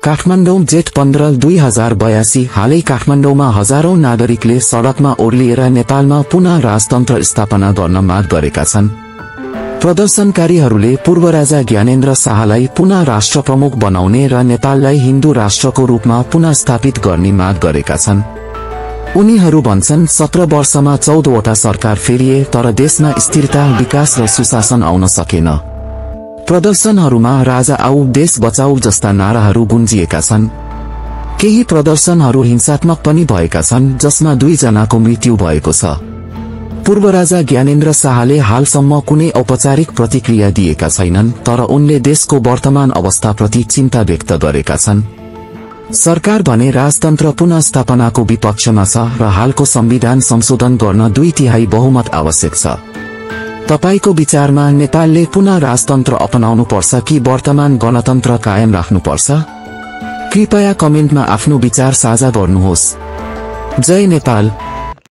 काठमाडौँ जेठ 15 2082 हालै काठमाडौँमा हजारौं नागरिकले सडकमा ओर्लिएर नेपालमा पुनः राजतन्त्र स्थापना गर्न माग गरेका छन्। प्रदर्शनकारीहरूले पूर्व राजा ज्ञानेन्द्र शाहलाई पुनः राष्ट्रप्रमुख बनाउने र नेपाललाई हिन्दू राष्ट्रको रूपमा पुनः स्थापित गर्ने माग गरेका छन्। उनीहरू भन्छन् 17 वर्षमा 14 वटा सरकार फेरिए तर देशमा स्थिरता, विकास र सुशासन आउन सकेन। प्रदर्शनहरूमा राजा आऊ, देश बचाऊ जस्ता नाराहरू गुन्जिएका छन्। केही प्रदर्शनहरू हिंसात्मक पनि भएका छन्, जसमा 2 जनाको मृत्यु भएको छ। पूर्व राजा ज्ञानेन्द्र शाहले हालसम्म कुनै औपचारिक प्रतिक्रिया दिएका छैनन्, तर उनले देशको वर्तमान अवस्थाप्रति चिन्ता व्यक्त गरेका छन्। सरकार भने राजतन्त्र पुनः स्थापनाको विपक्षमा छ र हालको संविधान संशोधन गर्न 2/3 बहुमत आवश्यक छ। तपाईको विचारमा नेपालले पुनः राजतन्त्र अपनाउनु पर्छ कि वर्तमान गणतन्त्र कायम राख्नुपर्छ? कृपया कमेन्टमा आफ्नो विचार साझा गर्नुहोस्। जय नेपाल।